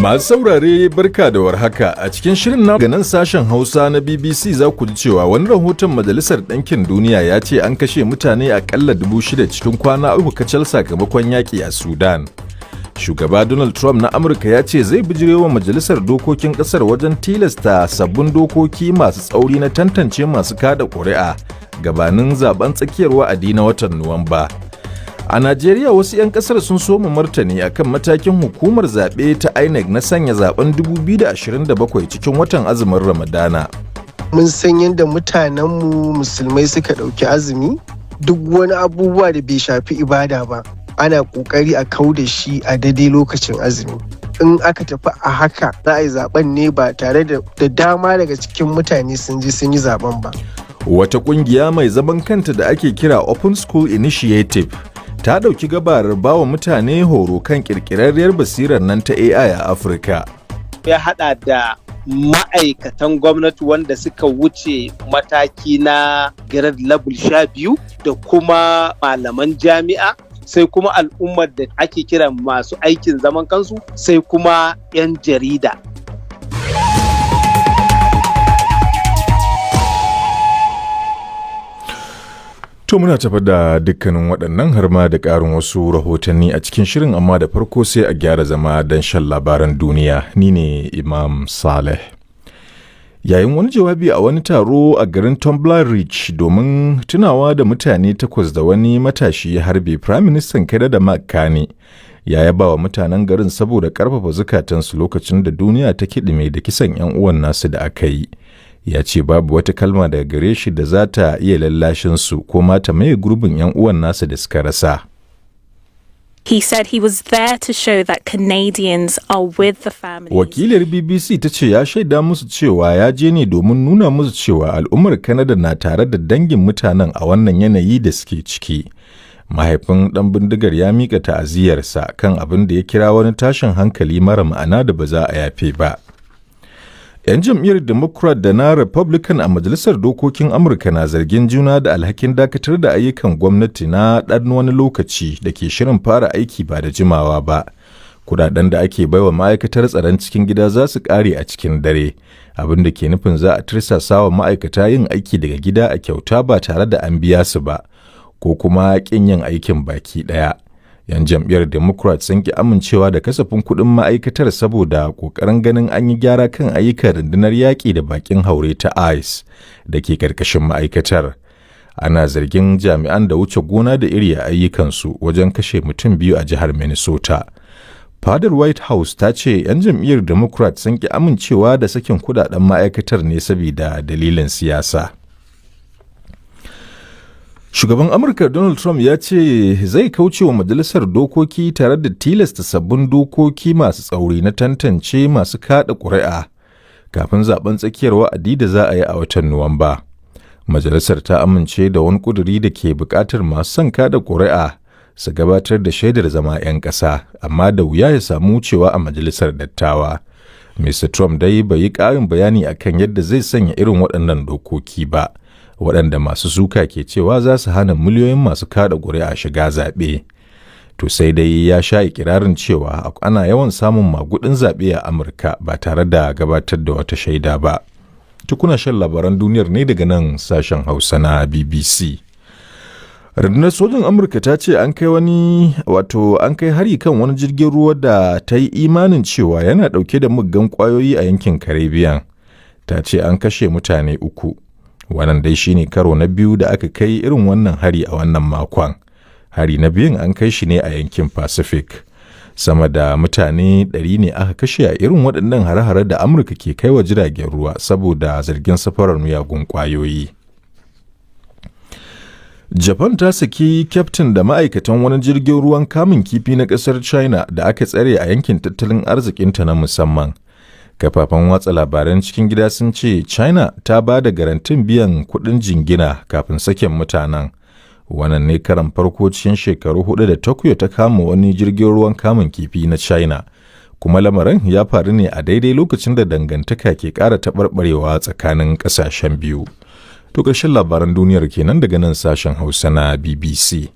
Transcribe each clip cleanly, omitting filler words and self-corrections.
Masu saurare, barka da warhaka. A cikin shirin na ganin sashen Hausa na BBC za ku ji cewa wani rahoton Majalisar Ɗinkin Duniya ya ce an kashe mutane akalla 6,000 cikin kwana 3 kacal sakamakon yaƙi a Sudan. Shugaba Donald Trump na Amurka ya ce zai bijirewa Majalisar Dokokin Ƙasar wajen tilasta sabbin dokoki masu tsauri na tantance masu kada ƙuri'a gabanin zaben tsakiyar wa'adi na watan Nuwamba. A Najeriya, wasu 'yan kasar sun soma martani akan matakin hukumar zaɓe ta INEC na sanya zaben 2027 cikin watan azumin Ramadana. Mun san yadda mutanenmu musulmai suka ɗauki azumi, duk wani abubuwa da bai shafi ibada ba, ana ƙoƙari a kau da shi a daidai lokacin azumi. In aka tafi a haka, za a yi zaben ne ba tare da dama daga cikin mutane sun je sun yi zaben ba. Wata ƙungiya mai zaman kanta da ake kira Open School Initiative ta ɗauki gabarar bawa mutane horo kan ƙirƙirarriyar basirar nan ta AI a Afirka. Ya haɗa da ma'aikatan gwamnati wanda suka wuce mataki na grade level 12 da kuma malaman jami'a, sai kuma al'ummar da ake kira masu aikin zaman kansu, sai kuma 'yan jarida. To, muna tafa da dukkanin waɗannan har ma da ƙarin wasu rahotanni a cikin shirin, amma da farko sai a gyara zama don shan labaran duniya. Ni ne Imam Saleh. Yayin wani jawabi a wani taro a garin Tumbler Ridge domin tunawa da mutane takwas da wani matashi ya harbe, Prime Minister Canada Mark Carney ya yaba wa mutanen garin saboda ƙarfafa zukatansu lokacin da duniya ta kiɗime da kisan 'yan uwan nasu da aka yi. Ya ce babu wata kalma daga gare shi da za ta iya lallashin su ko ma ta maye gurbin 'yan uwan nasa da suka rasa. He said he was there to show that Canadians are with the families. Wakilar BBC ta ce ya shaida musu cewa ya je ne domin nuna musu cewa al'ummar Canada na tare da dangin mutanen a wannan yanayi da suke ciki. Mahaifin ɗan bindigar ya mika ta'aziyarsa kan abin da ya kira wani tashin hankali mara ma'ana da ba za a yafe ba. 'Yan jam'iyyar Democrat da na Republican a Majalisar Dokokin Amurka na zargin juna da alhakin dakatar da ayyukan gwamnati na ɗan wani lokaci da ke shirin fara aiki ba da jimawa ba. Kudaden da ake baiwa ma'aikatar tsaron cikin gida za su ƙare a cikin dare, abin da ke nufin za a tirsasa wa ma'aikata yin aiki daga gida a kyauta ba tare da an biya su ba, ko kuma ƙin yin aikin baki ɗaya. 'Yan jam'iyyar Democrat sun ki amincewa da kasafin kuɗin ma'aikatar saboda ƙoƙarin ganin an yi gyara kan ayyukan rundunar yaƙi da bakin haure ta ICE da ke ƙarƙashin ma'aikatar. Ana zargin jami'an da wuce gona da iri a ayyukansu wajen kashe mutum biyu a jihar Minnesota. Fadar White House ta ce 'yan jam'iyyar Democrat sun ki amincewa da sakin kudaden ma'aikatar ne saboda dalilin siyasa. Shugaban Amurka Donald Trump ya ce zai kauce wa Majalisar Dokoki tare da tilasta sabbin dokoki masu tsauri na tantance masu kada ƙuri'a kafin zaben tsakiyar wa'adi da za a yi a watan Nuwamba. Majalisar ta amince da wani ƙuduri da ke buƙatar masu son kada ƙuri'a su gabatar da shaidar zama 'yan ƙasa, amma da wuya ya samu wucewa a Majalisar Dattawa. Mr. Trump dai bai yi ƙarin bayani akan yadda zai sanya irin waɗannan dokoki ba, waɗanda masu suka ke cewa za su hana miliyoyin masu kada ƙuri'a shiga zaɓe. To sai dai ya sha ikirarin cewa ana yawan samun magudin zaɓe a Amurka ba tare da gabatar da wata shaida ba. Tukuna shan labaran duniyar ne daga nan sashen Hausa na BBC. Rundunar sojin Amurka ta ce an kai wani, wato an kai hari kan wani jirgin ruwa da ta yi imanin cewa yana ɗauke da muggan ƙwayoyi a yankin Caribbean. Ta ce an kashe mutane uku. Wannan dai shine karo na biyu da aka kai irin wannan hari a wannan makon. Hari na biyun an kai shi ne a yankin Pacific. Sama da mutane 100 ne aka kashe a irin waɗannan hare-hare da Amurka ke kai wa jiragen ruwa saboda zargin safarar miyagun ƙwayoyi. Japan ta saki kyaftin da ma'aikatan wani jirgin ruwan kamun kifi na ƙasar China da aka tsare a yankin tattalin arzikinta na musamman. Kafafen watsa labaran cikin gida sun ce China ta ba da garantin biyan kuɗin jingina kafin sakin mutanen. Wannan ne karan farko cikin shekaru 4 da Tokyo ta kama wani jirgin ruwan kamun kifi na China. Kuma lamarin ya faru ne a daidai lokacin da dangantaka ke ƙara taɓarɓarewa tsakanin ƙasashen biyu. To ƙarshen labaran duniyar kenan daga nan sashen Hausa na BBC.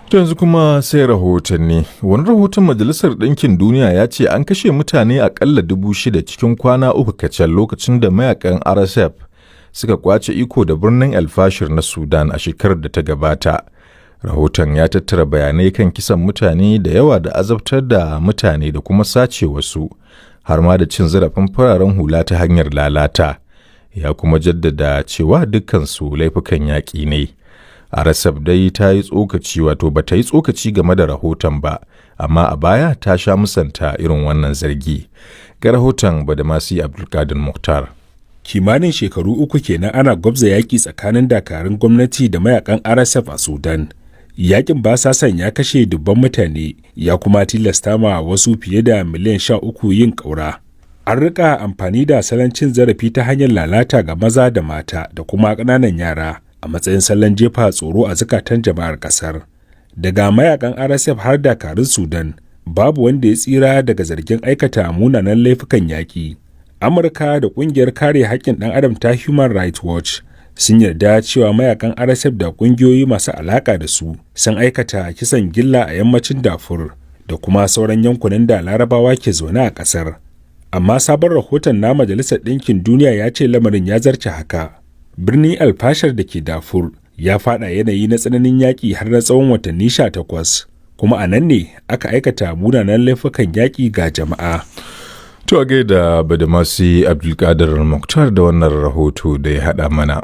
To yanzu kuma sai rahotanni. Wani rahoton Majalisar Ɗinkin Duniya ya ce an kashe mutane aƙalla 6,000 cikin kwana 3 kacal lokacin da mayakan RSF suka kwace iko da birnin El Fashir na Sudan a shekarar da ta gabata. Rahoton ya tattara bayanai kan kisan mutane da yawa da azabtar da mutane da kuma sace wasu, har ma da cin zarafin fararen hula ta hanyar lalata. Ya kuma jaddada cewa dukkansu laifukan yaƙi ne. RSF dai ta yi tsokaci wato ba ta yi tsokaci game da rahoton ba, amma a baya ta sha musanta irin wannan zargi. Ga rahoton Badamasi Abdulkadir Mukhtar. Kimanin shekaru 3 kenan ana gwabza yaƙi tsakanin dakarun gwamnati da mayakan RSF a Sudan. Yakin basasan ya kashe dubban mutane ya kuma tilasta ma wasu fiye da miliyan 13 yin ƙaura. An rika amfani da salon cin zarafi ta hanyar lalata ga maza da mata da kuma ƙananan yara a matsayin salon jefa tsoro a zukatan jama'ar ƙasar. Daga mayakan RSF har dakarun Sudan, babu wanda ya tsira daga zargin aikata munanan laifukan yaƙi. Amurka da kungiyar kare haƙƙin ɗan adam ta Human Rights Watch sun yarda cewa mayakan RSF da ƙungiyoyi masu alaƙa da su sun aikata kisan gilla a yammacin Darfur da kuma sauran yankunan da Larabawa ke zaune a ƙasar. Amma sabon rahoton na Majalisar Ɗinkin Duniya ya ce lamarin ya zarce haka. Birnin Alfashar da ke Darfur ya faɗa yanayi na tsananin yaƙi har na tsawon watanni 18, kuma a nan ne aka aikata munanan laifukan yaƙi ga jama'a. To a gaida Badamasi Abdulkadir Mukhtar da wannan rahoto da ya haɗa mana.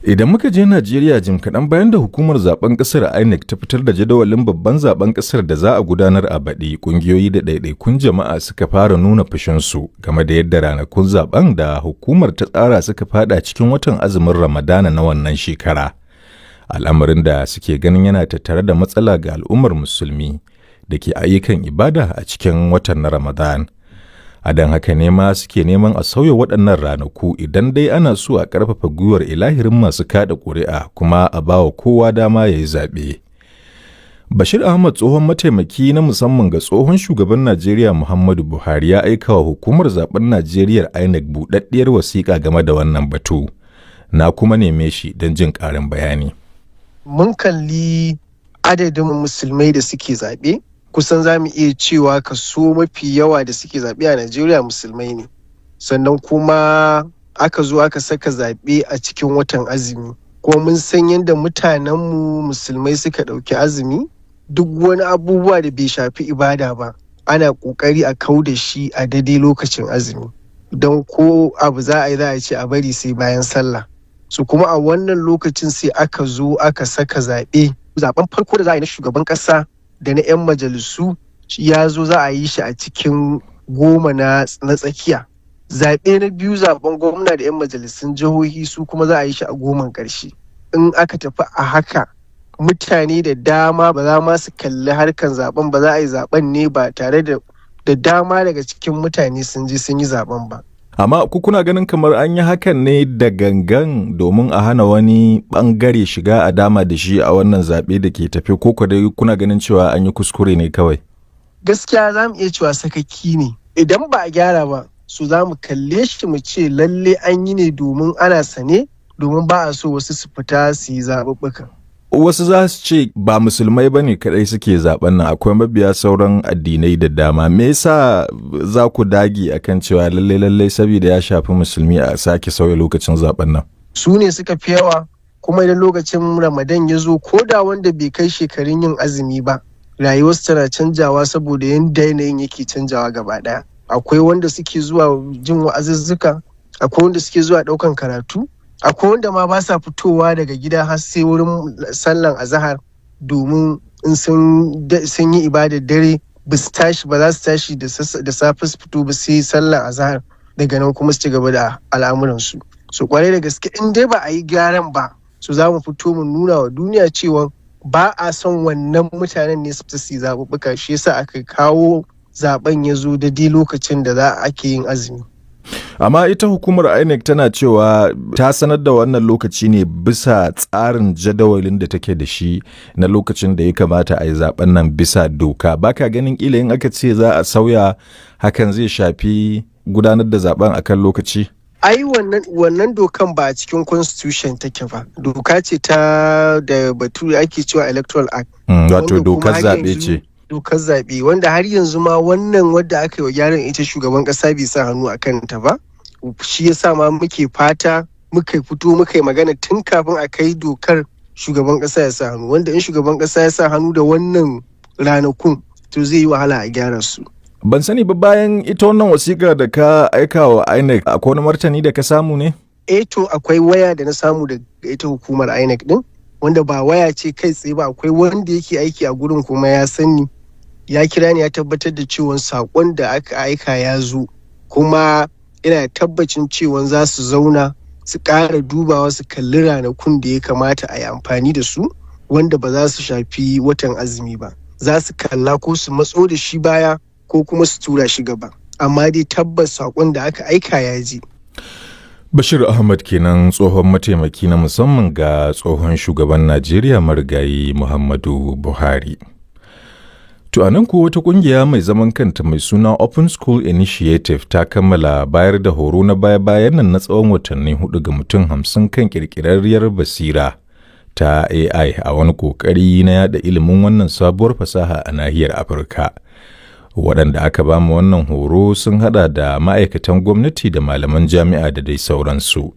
Idan muka je Najeriya jim kaɗan bayan da hukumar zaben ƙasar INEC ta fitar da jadawalin babban zaben ƙasar da za a gudanar a baɗi, ƙungiyoyi da ɗaiɗaikun jama'a suka fara nuna fushinsu game da yadda ranakun zaben da hukumar ta tsara suka fada cikin watan azumin Ramadana na wannan shekara. Al'amarin da suke ganin yana tattare da matsala ga al'ummar musulmi da ke ayyukan ibada a cikin watan na Ramadan. A don haka ne ma suke neman a sauya waɗannan ranaku idan dai ana so a ƙarfafa gwiwar ilahirin masu kaɗa ƙuri'a kuma a ba wa kowa dama ya yi zaɓe. Bashir Ahmad tsohon mataimaki na musamman ga tsohon shugaban Najeriya Muhammadu Buhari ya aika wa hukumar zaben Najeriya INEC buɗaɗɗiyar wasiƙa game da wannan batu. Na kuma neme shi don jin ƙarin bayani. Mun kalli adadin musulmai da suke zaɓe, kusan za mu iya cewa kaso mafi yawa da suke zaɓe a Najeriya musulmai ne. Sannan kuma aka zo aka saka zaɓe a cikin watan azumi. Kuma mun san yadda mutanenmu musulmai suka ɗauki azumi, duk wani abubuwa da bai shafi ibada ba, ana ƙoƙari a kau da shi a daidai lokacin azumi. Don ko abu za a yi za a ce a bari sai bayan sallah. So kuma a wannan lokacin sai aka zo aka saka zaɓe. Zaɓen farko da za a yi na shugaban ƙasa da na 'yan majalisu ya zo za a yi shi a cikin goma na tsakiya. Zaɓe na biyu zaɓen gwamna da 'yan majalisun jihohi su kuma za a yi shi a goman ƙarshe. In aka tafi a haka mutane da dama ba za ma su kalli harkan zaben ba, za a yi zaben ne ba tare da da dama daga cikin mutane sun je sun yi zaben ba. Amma ku kuna ganin kamar an yi hakan ne da gangan domin a hana wani bangare shiga a dama da shi a wannan zaɓe da ke tafe, ko ku dai kuna ganin cewa an yi kuskure ne kawai? Gaskiya za mu iya cewa sakaki ne. Idan ba a gyara ba, so za mu kalle shi mu ce lalle an yi ne domin ana sane domin ba a so wasu su fita su yi zaɓuɓɓukan. Wasu za su ce ba musulmai ba ne kaɗai suke zaben nan, akwai mabiya sauran addinai da dama. Me yasa za ku dage akan cewa lallai lallai saboda ya shafi musulmi a sake sauya lokacin zaben nan? Su ne suka fi yawa, kuma idan lokacin Ramadan ya zo ko da wanda bai kai shekarun yin azumi ba, rayuwarsu tana canjawa saboda yanda yanayin yake canjawa gaba ɗaya. Akwai wanda suke zuwa jin wa'azuzzuka, akwai wanda suke zuwa ɗaukan karatu, akwai wanda ma ba sa fitowa daga gida har sai wurin sallan azahar domin in sun yi ibadar dare ba su tashi ba za su tashi da safe su fito ba sai sallan azahar, daga nan kuma su ci gaba da al'amuransu. So kwarai da gaske in dai ba a yi gyaran ba, so za mu fito mu nuna wa duniya cewa ba a son wannan mutanen ne su fita su yi zaɓuɓɓuka, shi yasa aka kawo zaben ya zo daidai lokacin da za ake yin azumi. Amma ita hukumar INEC tana cewa ta sanar da wannan lokaci ne bisa tsarin jadawalin da take da shi na lokacin da ya kamata a yi zaben nan bisa doka. Baka ganin kila in aka ce za a sauya hakan zai shafi gudanar da zaben akan lokaci? Ai wannan dokan ba a cikin constitution take ba. Doka ce ta da bature ake cewa Electoral Act. Wato dokar zaɓe ce. Dokar zaɓe wanda har yanzu ma wannan wadda aka yi wa gyaran ita shugaban ƙasa bai sa hannu a kanta ba. Shi yasa ma muke fata muka fito muka yi magana tun kafin a kai dokar shugaban ƙasa ya sa hannu, wanda in shugaban ƙasa ya sa hannu da wannan ranakun, to zai yi wahala a gyara su. Ban sani ba, bayan ita wannan wasiƙa da ka aika wa INEC, akwai wani martani da ka samu ne? Eh, to akwai waya da na samu daga ita hukumar INEC din, wanda ba waya ce kai tsaye ba, akwai wanda yake aiki a gurin kuma ya sani, ya kira ni ya tabbatar da cewa sakon da aka aika ya zo, kuma ina tabbacin cewa za su zauna su ƙara dubawa su kalli ranakun da ya kamata a yi amfani da su wanda ba za su shafi watan azumi ba. Za su kalla ko su matso da shi baya ko kuma su tura shi gaba, amma dai tabbas sakon da aka aika ya je. Bashir Ahmad kenan, tsohon mataimaki na musamman ga tsohon shugaban Najeriya marigayi Muhammadu Buhari. To a nan kuwa, wata kungiya mai zaman kanta mai suna Open School Initiative ta kammala bayar da horo na baya-bayan nan na tsawon watanni 4 ga mutum 50 kan kirkirarriyar basira ta AI a wani kokari na yada ilimin wannan sabuwar fasaha a nahiyar Afirka. Waɗanda aka ba mu wannan horo sun hada da ma'aikatan gwamnati da malaman jami'a da dai sauransu.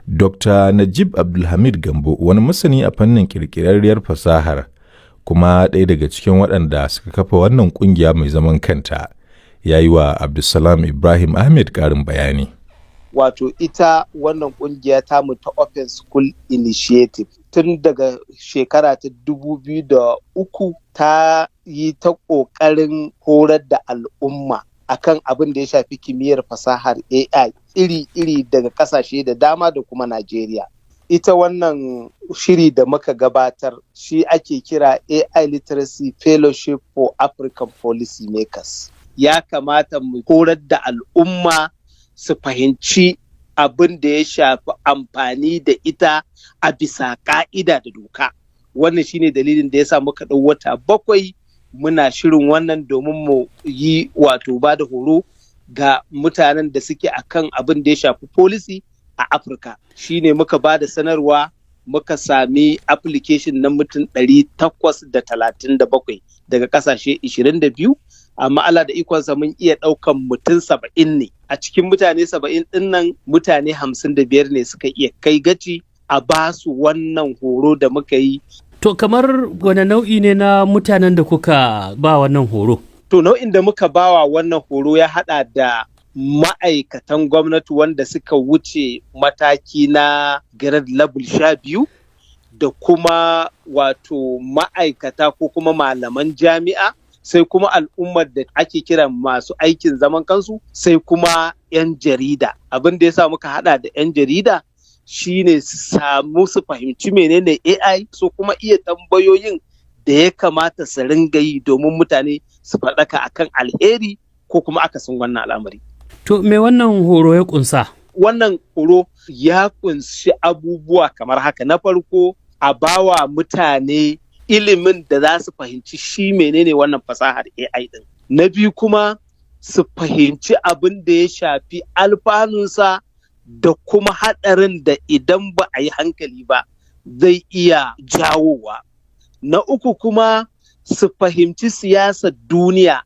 Dr. Najib Abdulhamid Gambo, wani masani a fannin kirkirarriyar fasahar, kuma ɗaya daga cikin waɗanda suka kafa wannan ƙungiya mai zaman kanta, ya yi wa Abdulsalam Ibrahim Ahmed ƙarin bayani. Wato ita wannan ƙungiya tamu ta Open School Initiative tun daga shekara ta 2003 ta yi ta ƙoƙarin horar da al'umma akan abin da ya shafi kimiyyar fasahar AI iri-iri daga ƙasashe da dama da kuma Najeriya. Ita wannan shiri da muka gabatar shi ake kira AI Literacy Fellowship for African Policy Makers. Ya kamata mu horar da al'umma su fahimci abin da ya shafi amfani da ita a bisa ka'ida da doka. Wannan shine dalilin da ya sa muka ɗau wata 7 muna shirin wannan domin mu yi wato ba da horo ga mutanen da suke akan abin da ya shafi policy a Afirka. Shine muka ba da sanarwa, muka sami application na mutum 837 daga kasashe 22, amma Allah da ikonsa mun iya ɗaukan mutum 70 ne. A cikin mutane 70 ɗin nan, mutane 55 ne suka iya kai gaci a ba su wannan horo da muka yi. To kamar wane nau'i ne na mutanen da kuka ba wannan horo? To nau'in da muka bawa wannan horo ya haɗa da ma'aikatan gwamnati wanda suka wuce mataki na grade level 12, da kuma wato ma'aikata ko kuma malaman jami'a, sai kuma al'ummar da ake kira masu aikin zaman kansu, sai kuma 'yan jarida. Abin da ya sa muka hada da 'yan jarida shine su samu su fahimci menene AI, so kuma iya tambayoyin da ya kamata su ringa yi domin mutane su faɗaka akan alheri ko kuma akasin wannan al'amari. To me wannan horo ya kunsa? Wannan horo ya kunshi abubuwa kamar haka. Na farko, a bawa mutane ilimin da za su fahimci shi menene wannan fasahar AI din. Na biyu kuma, su fahimci abin da ya shafi alfanunsa da kuma haɗarin da idan ba a yi hankali ba zai iya jawowa. Na uku kuma, su fahimci siyasar duniya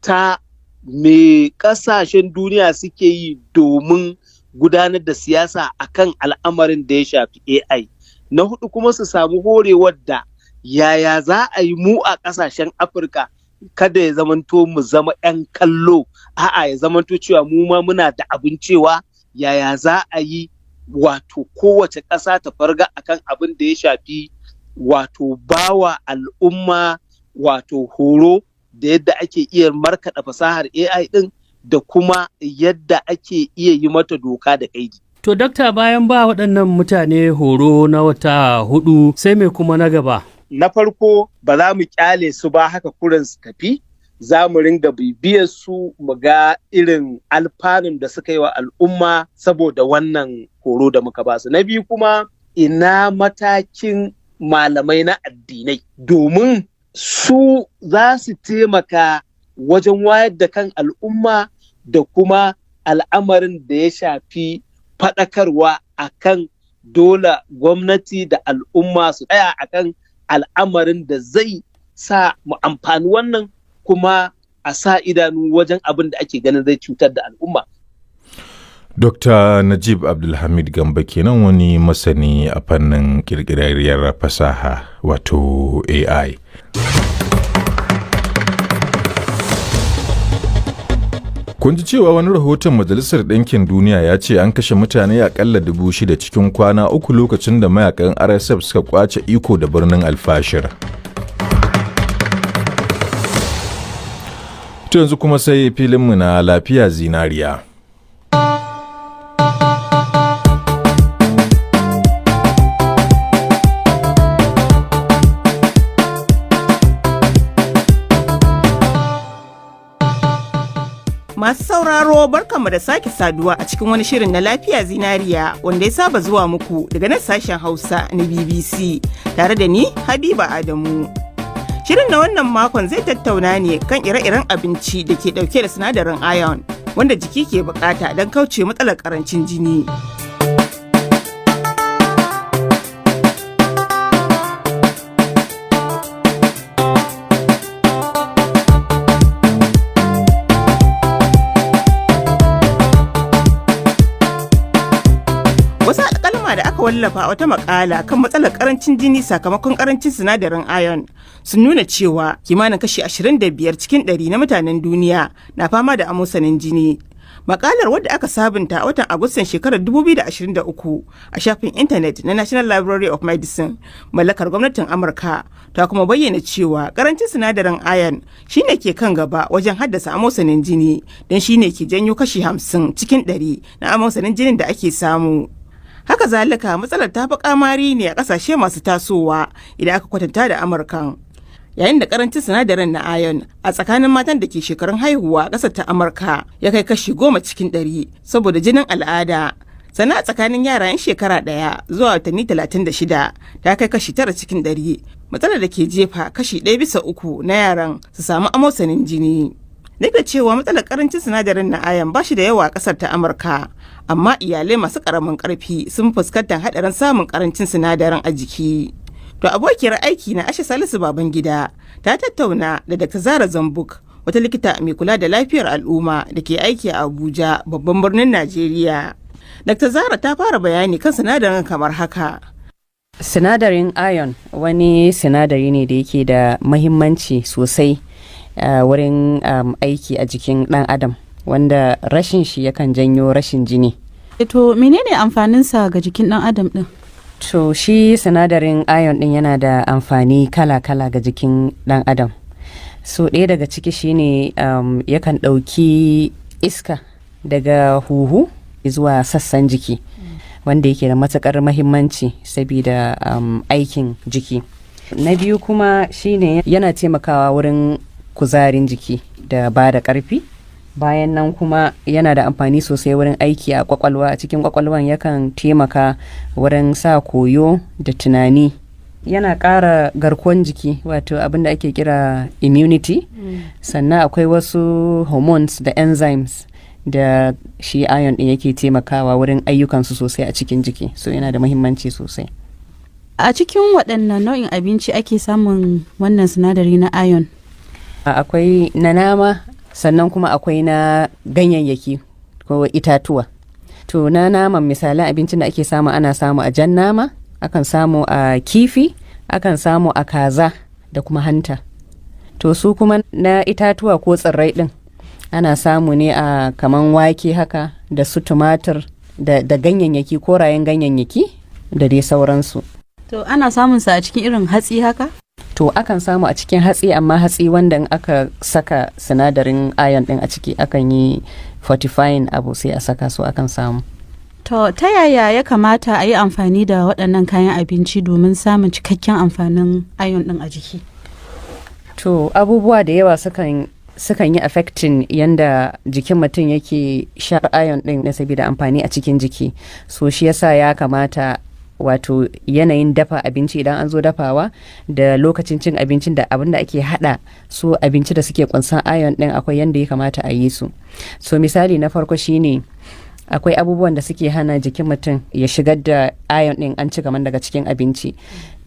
ta me ƙasashen duniya suke yi domin gudanar da siyasa akan al'amarin da ya shafi AI. Na hudu kuma, su samu horewar da yaya za a yi mu a ƙasashen Afirka kada ya zamanto mu zama 'yan kallo, a'a, ya zamanto cewa mu ma muna da abin cewa, yaya za a yi wato kowace ƙasa ta farga akan abin da ya shafi wato bawa al'umma wato horo da yadda ake iya markaɗa fasahar AI ɗin da kuma yadda ake iya yi mata doka da kaidi. To dakta, bayan ba waɗannan mutane horo na wata 4, sai me kuma na gaba? Na farko, ba za mu kyale su ba haka kurin su tafi, Za mu ringa bibiyar su mu ga irin alfanun da suka yi wa al'umma saboda wannan horo da muka ba su. Na biyu kuma, ina matakin malamai na addinai, domin su za su taimaka wajen wayar da kan al'umma da kuma al'amarin da ya shafi faɗakarwa akan dole gwamnati da al'umma su tsaya akan al'amarin da zai sa mu amfani wannan, kuma a sa idanu wajen abin da ake ganin zai cutar da al'umma. Dr. Najib Abdulhamid Gamba kenan, wani masani a fannin kirkirarriyar fasaha wato AI. Kun ji cewa wani rahoton Majalisar Ɗinkin Duniya ya ce an kashe mutane akalla 6,000 cikin kwana 3 lokacin da mayakan RSF suka kwace iko da birnin Alfashir. To yanzu kuma sai filinmu na lafiya zinariya. Masu sauraro, barkanmu da sake saduwa a cikin wani shirin na lafiya zinariya wanda ya saba zuwa muku daga nan sashen Hausa na BBC tare da ni, Habiba Adamu. Shirin na wannan makon zai tattauna ne kan ire-iren abinci da ke dauke da sinadarin iron wanda jiki ke bukata don kauce matsalar karancin jini. Wasu alƙalma da aka wallafa a wata makala kan matsalar karancin jini sakamakon karancin sinadarin iron sun nuna cewa kimanin kashi 25 cikin 100 na mutanen duniya na fama da amosanin jini. Makalar, wadda aka sabunta a watan Agustan shekarar 2023 a shafin intanet na National Library of Medicine mallakar gwamnatin Amurka, ta kuma bayyana cewa karancin sinadarin iron shine ke kan gaba wajen haddasa amosanin jini, don shine ke janyo kashi 50 cikin 100 na amosanin jinin da ake samu. Haka zalika, matsalar ta fi kamari ne a kasashe masu tasowa idan aka kwatanta da Amurkan. Yayin da karancin sinadarin na iron a tsakanin matan da ke shekarun haihuwa a ƙasar ta Amurka ya kai kashi 10 cikin 100 saboda jinin al'ada. Sannan a tsakanin yara 'yan shekara 1 zuwa watanni 36 ta kai kashi 9 cikin 100, matsalar da ke jefa kashi 1 bisa 3 na yaran su samu amosanin jini. Duk da cewa matsalar karancin sinadarin na iron ba shi da yawa a kasar ta Amurka, amma iyalai masu karamin karfi sun fuskantar hadarin samun karancin sinadarin a jiki. To, abokiyar aiki na, Asha Salisu Babangida, ta tattauna da Dr. Zara Zambuk, wata likita mai kula da lafiyar al'umma da ke aiki a Abuja, babban birnin Najeriya. Dr. Zara ta fara bayani kan sinadarin kamar haka. Sinadarin iron wani sinadari ne da yake da mahimmanci sosai wurin aiki a jikin dan adam, wanda rashin shi yakan janyo rashin jini. To, menene amfaninsa ga jikin dan adam din? To, shi sinadarin iron din yana da amfani kala-kala ga jikin dan adam. So ɗaya daga ciki shine yakan ɗauki iska daga huhu zuwa sassan jiki, wanda yake da matukar mahimmanci saboda aikin jiki. Na biyu kuma shine yana taimakawa wurin kuzarin jiki da ba da ƙarfi. Bayan nan kuma yana da amfani sosai wurin aiki a kwakwalwa. A cikin kwakwalwan yakan taimaka wurin sa koyo da tunani. Yana ƙara garkuwan jiki, wato abin da ake kira immunity. Sannan akwai wasu hormones da enzymes da shi iron din yake taimakawa wurin ayyukansu sosai a cikin jiki, so yana da muhimmanci sosai. A cikin waɗannan nau'in abinci ake samun wannan sinadari na iron? Akwai na nama, sannan kuma akwai na ganyayyaki ko itatuwa. To, na naman, misalan abincin da ake samu, ana samu a jan nama, akan samu a kifi, akan samu a kaza da kuma hanta. To, su kuma na itatuwa ko tsirrai din, ana samu ne a kaman wake haka da su tumatir da ganyayyaki, korayen ganyayyaki da dai sauransu. To, ana samun sa a cikin irin hatsi haka? To, akan samu a cikin hatsi, amma hatsi wanda in aka saka sinadarin iron din a ciki, akan yi fortifying abu sai a saka su, akan samu. To, ta yaya ya kamata a yi amfani da waɗannan kayan abinci domin samun cikakken amfanin iron din a jiki? To, abubuwa da yawa sukan Sukan yi affecting yanda jikin mutum yake sha iron din na saboda amfani a cikin jiki. So shi yasa ya kamata wato yanayin dafa abinci, idan an zo dafawa da lokacin cin abincin da abin da ake hada su abinci da suke kunsan iron din, akwai yanda ya kamata a yi su. So misali na farko shine akwai abubuwan da suke hana jikin mutum ya shigar da iron din an ci kaman daga cikin abinci.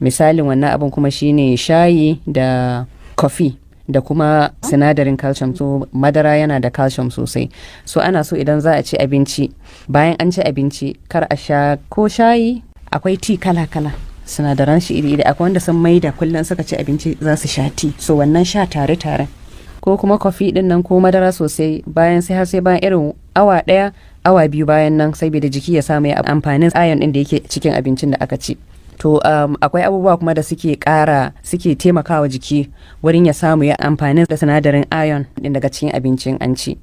Misalin wannan abin kuma shine shayi da kofi da kuma sinadarin calcium. So madara yana da calcium sosai. So ana so idan za a ci abinci, bayan an ci abinci kar a sha ko shayi. Akwai tea kala-kala, sinadaran shi iri-iri. Akwai wanda sun maida kullum suka ci abinci za su sha tea. So wannan sha tare-tare ko kuma kofi din nan ko madara sosai bayan, sai har sai bayan irin awa 1, awa 2 bayan nan, saboda jiki ya samu ya amfanin iron din da yake cikin abincin da aka ci. To akwai abubuwa kuma da suke kara, suke taimakawa jiki wurin ya samu ya amfanin da sinadarin iron din daga cikin abincin an ci.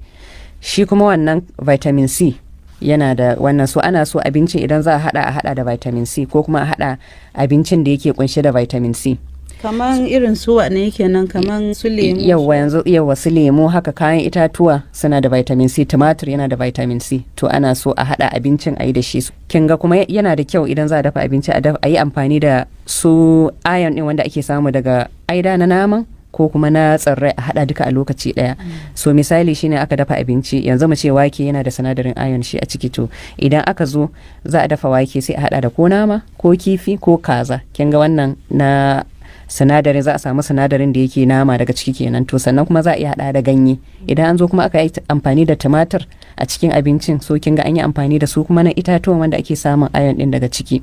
Shi kuma wannan vitamin C yana da wannan. So ana so abincin idan za a hada, a hada da vitamin C ko kuma a hada abincin da yake kunshe da vitamin C. Kaman irin su wane kenan? Kaman su lemu? Yawwa, yanzu yawwa, su lemu haka, kayan itatuwa suna da vitamin C, tumatir yana da vitamin C. To ana so a hada abincin a yi da shi. Kin ga kuma yana da kyau idan za a dafa abinci a yi amfani da su iron din wanda ake samu daga aida na naman ko kuma na tsirrai, a hada duka a lokaci daya. So misali shine aka dafa abinci, yanzu mu ce wake yana da sinadarin iron shi a ciki. To idan aka zo za a dafa wake, sai a hada da ko nama ko kifi ko kaza. Kin ga wannan na sinadarin, za a samu sinadarin da yake nama daga ciki kenan. To sannan kuma za a iya hada da ganye. Idan an zo kuma aka yi amfani da tumatir a cikin abincin, so kin ga an yi amfani da su kuma na itatuwan wanda ake samun iron din daga ciki.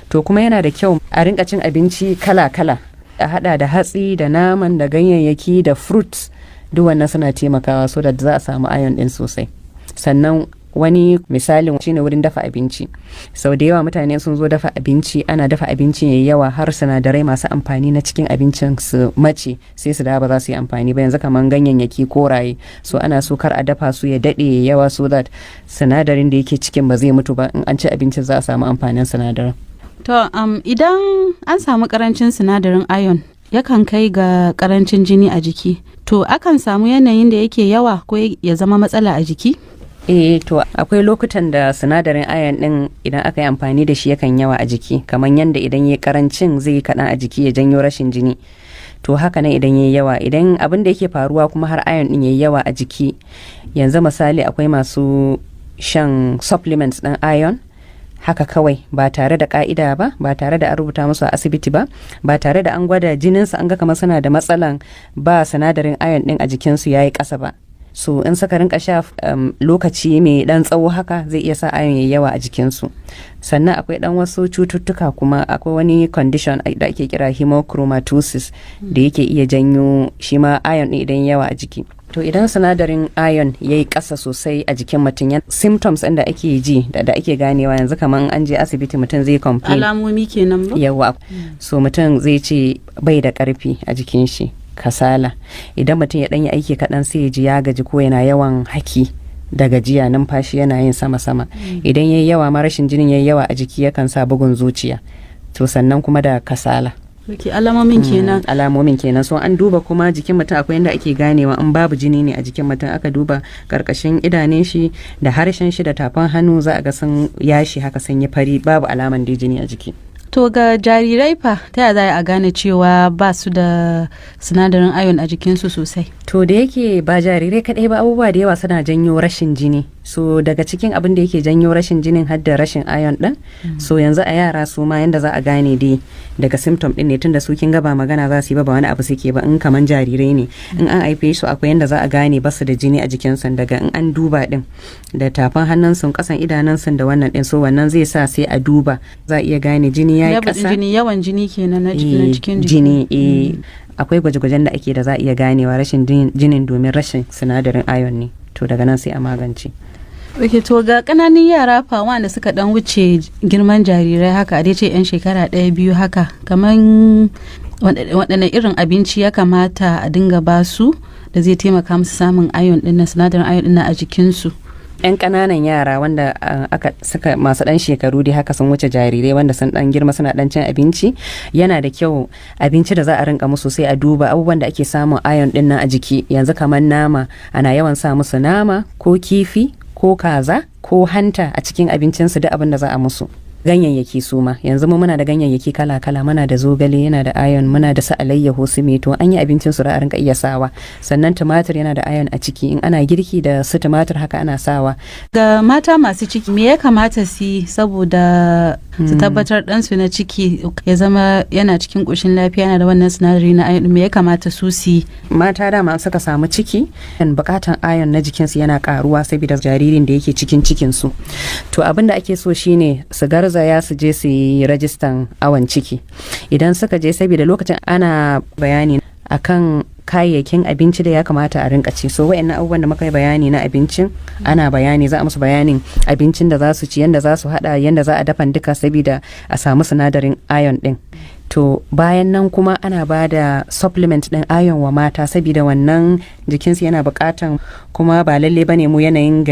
To kuma yana da kyau a rinka cin abinci kala kala, a hada da hatsi da naman da ganyayyaki da fruits. Duk wannan suna taimakawa so da za a samu iron din sosai. Sannan wani misalin shine wurin dafa abinci. Sau da yawa mutane sun zo dafa abinci, ana dafa abincin yayi yawa har sinadarai masu amfani na cikin abincin su mace, sai su dawo ba za su yi amfani ba, yanzu kamar ganyayyaki koraye. So ana so kar a dafa su ya dade yayi yawa, so that sinadarin da yake cikin ba zai mutu ba. In an ci abincin za a samu amfanin sinadarin. To idan an samu karancin sinadarin iron yakan kai ga karancin jini a jiki. To akan samu yanayin da yake yawa ko ya zama matsala a jiki? Eh, to akwai lokutan da sinadarin iron din idan aka yi amfani da shi yakan yawa a jiki, kamar yadda idan ya karancin zai yi kaɗan a jiki ya janyo rashin jini. To haka nan idan yayi yawa, idan abin da yake faruwa kuma har iron din yayi yawa a jiki, yanzu misali akwai masu shan supplements ɗin iron haka kawai ba tare da ka'ida ba, ba tare da an rubuta musu a asibiti ba, ba tare da an gwada jininsu an ga kamar suna da matsalan ba sinadarin iron din a jikinsu yayi ƙasa ba. So in suka rinka sha lokaci mai dan tsawo haka, zai iya sa iron yayi yawa a jikinsu. Sannan akwai dan wasu cututtuka kuma, akwai wani condition da ake kira hemochromatosis da yake iya janyo shi ma iron din idan yawa a jiki. To idan sinadarin iron ya yi ƙasa sosai a jikin mutum, symptoms ɗin da ake ji da ake ganewa, yanzu kamar an je asibiti mutum zai complain. Alamomi kenan ba? Yawa. So mutum zai ce bai da ƙarfi a jikin shi, kasala. Idan mutum ya ɗan yi aiki kaɗan sai ya ji ya gaji, ko yana yawan haki da gajiya, numfashi yana yin sama-sama. Idan yayi yawa ma, rashin jinin yayi yawa a jiki, yakan sa bugun zuciya. To sannan kuma da kasala. Ok, alamomin kenan. Alamomin kenan. So an duba kuma jikin mutum, akwai yadda ake ganewa in babu jini ne a jikin mutum. Aka duba karkashin idanun shi da harshen shi da tafin hannu, za a ga sun yashi haka, sun yi fari, babu alaman dai jini a jiki. To ga jarirai fa, ta yaya za a gane cewa ba su da sinadarin iron a jikinsu sosai? To da yake ba jarirai kaɗai ba, abubuwa da yawa suna janyo rashin jini. So daga cikin abin da yake janyo rashin jinin har da rashin iron ɗin. So yanzu a yara su ma yanda za a gane dai daga symptom ɗin ne, tunda su kin ga ba magana za su yi ba, ba wani abu suke ba. In kaman jarirai ne, in an haife su akwai yanda za a gane basu da jini a jikinsu daga in an duba ɗin da tafin hannunsu, kasan idanunsu da wannan ɗin. So wannan zai sa sai a duba, za a iya gane jini ya yi Level ɗin ƙasa. jini, yawan jini kenan na cikin jiki. Jini, eh. Akwai gwaje-gwajen da ake da za a iya ganewa rashin jinin domin rashin sinadarin iron ne. To daga nan sai a magance. Ok, to ga ƙananan yara fa, wanda suka dan wuce girman jarirai haka, a dai ce 'yan shekara 1, 2 haka, kaman waɗanne irin abinci ya kamata a dinga ba su da zai taimaka musu samun iron ɗin nan, sinadarin iron ɗin nan a jikinsu? Yan ƙananan yara wanda aka suka masu ɗan shekaru dai haka sun wuce jarirai, wanda sun ɗan girma suna ɗan cin abinci, yana da kyau abinci da za a rinka musu sai a duba abubuwan da ake samun iron ɗin nan a jiki. Yanzu kamar nama, ana yawan sa musu nama ko kifi ko kaza ko hanta a cikin abincinsu, duk abin da za a musu. Ganyayyaki su ma, yanzu mu muna da ganyayyaki kala-kala, muna da zogale yana da iron, muna da su alayyaho, su meto, an yi abincin su a rinka iya sawa. Sannan tumatir yana da iron a ciki, in ana girki da su tumatir haka ana sawa. Ga mata masu ciki, me ya kamata su yi saboda su tabbatar ɗansu na ciki ya zama yana cikin ƙoshin lafiya, yana da wannan sinadari na iron? Me ya kamata su su yi? Mata dama suka samu ciki, bukatan iron na jikinsu yana karuwa saboda jaririn da yake cikin cikinsu. To abin da ake so shine su garzaya su je su yi rajistan awon ciki idan suka je, saboda lokacin ana bayani akan kayayyakin abinci da ya kamata a rinka ci. So wa'annan abubuwan da muka yi bayani na abincin, ana bayani, za a musu bayanin abincin da za su ci, yanda za su hada, yanda za a dafan duka, saboda a samu sinadarin iron din. To bayan nan kuma ana ba da supplement din iron wa mata, saboda wannan jikinsu yana bukatan. Kuma ba lalle ba ne mu yanayin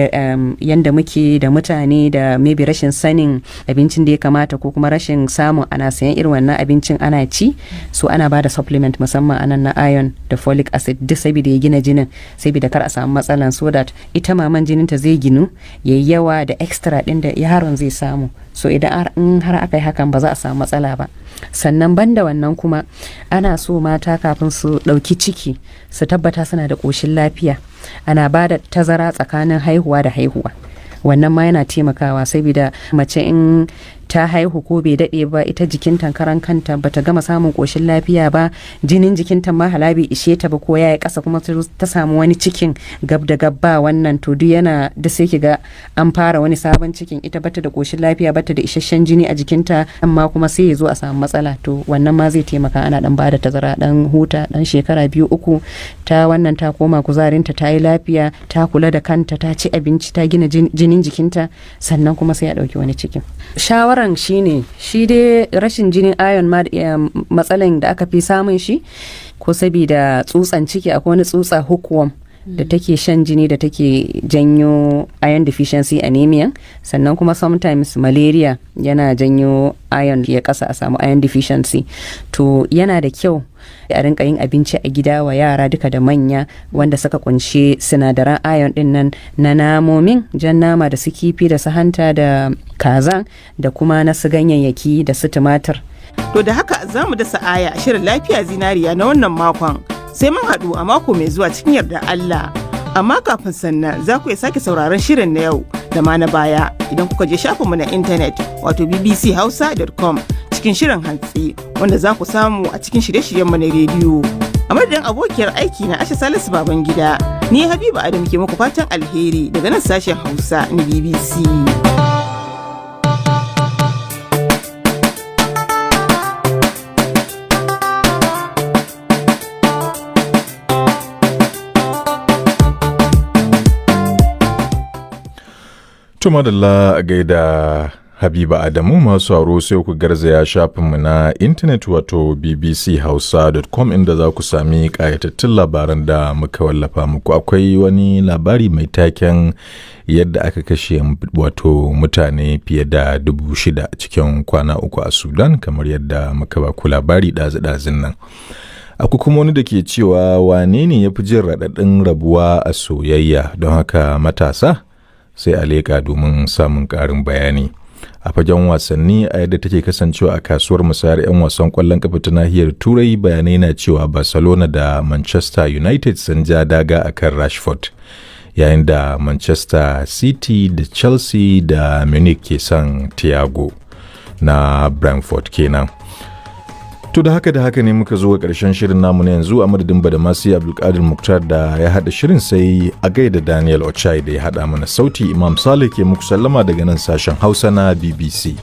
yanda muke da mutane da maybe rashin sanin abincin da ya kamata ko kuma rashin samun ana sayan irin wannan abincin ana ci. So ana ba da supplement musamman anan na iron da folic acid duk, saboda ya gina jinin, saboda kar a samu matsalan, so that ita maman jininta zai ginu yayi yawa da extra din da yaron zai samu. So idan in har aka yi hakan, ba za a samu matsala ba. Sannan banda wannan kuma, ana so mata kafin su ɗauki ciki su tabbata suna da ƙoshin lafiya. Ana ba da tazara tsakanin haihuwa da haihuwa, wannan ma yana taimakawa, saboda mace in ta haihu ko bai daɗe ba, ita jikin tankaran kanta bata gama samun ƙoshin lafiya ba, jinin jikinta ma hala bai ishe ta ba ko ya yi ƙasa, kuma ta samu wani cikin gab da gab ba wannan, to duk yana da sai ki ga an fara wani sabon cikin, ita bata da ƙoshin lafiya, bata da isasshen jini a jikinta, amma kuma sai ya zo a samu matsala. To wannan ma zai taimaka ana dan bada tazara, dan huta dan shekara 2, 3, ta wannan ta koma kuzarinta, ta yi lafiya, ta kula da kanta, ta ci abinci, ta gina jinin jikinta, sannan kuma sai a ɗauki wani cikin. Shawaran shine, shi dai rashin jinin iron ma matsalan da aka fi samun shi ko sabida tsutsan ciki, akwai wani tsutsa hookworm da take shan jini da take janyo iron deficiency anemia. Sannan kuma sometimes malaria yana janyo iron ya kasa, a samu iron deficiency. To yana da kyau a rinka yin abinci a gida wa yara duka da manya wanda suka kunshi sinadaran iron din nan na namomin, jan nama da su kifi da su hanta da kaza, da kuma na su ganyayyaki da su tumatir. To da haka za mu dasa aya a shirin Lafiya Zinariya na wannan makon. Sai mun haɗu a mako mai zuwa cikin yarda Allah. Amma kafin sannan, za ku iya sake sauraron shirin na yau da ma na baya idan kuka je shafinmu na intanet, wato bbchausa.com, cikin shirin Hantsi, wanda za ku samu a cikin shirye-shiryenmu na rediyo. A madadin abokiyar aiki na Asha Salisu Babangida, ni Habiba Adam ke muku fatan alheri daga nan sashen Hausa na BBC. Tuma da a gaida Habiba Adamu. Masu sauraro, sai ku garzaya shafinmu na intanet, wato bbchausa.com, inda za ku sami ƙayatattun labaran da muka wallafa muku. Akwai wani labari mai taken yadda aka kashe wato mutane fiye da 6,000 cikin kwana 3 a Sudan, kamar yadda muka ba ku labari ɗazu-ɗazun nan. Akwai kuma wani da ke cewa wane ne ya fi jin raɗaɗin rabuwa a soyayya, don haka matasa sai a leƙa domin samun ƙarin bayani. A fagen wasanni, a yadda take kasancewa a kasuwar musayar 'yan wasan kwallon kafa ta nahiyar Turai, bayanai na cewa Barcelona da Manchester United sun ja daga akan Rashford, yayin da Manchester City da Chelsea da Munich ke son Thiago na Brentford kenan. To da haka ne muka zo ga ƙarshen shirin namu na yanzu. A madadin Badamasi Abdulkadir Muktar da ya haɗa shirin, sai a gaida Daniel Ochai da ya haɗa mana sauti. Imam Saleh ke muku sallama daga nan sashen Hausa na BBC.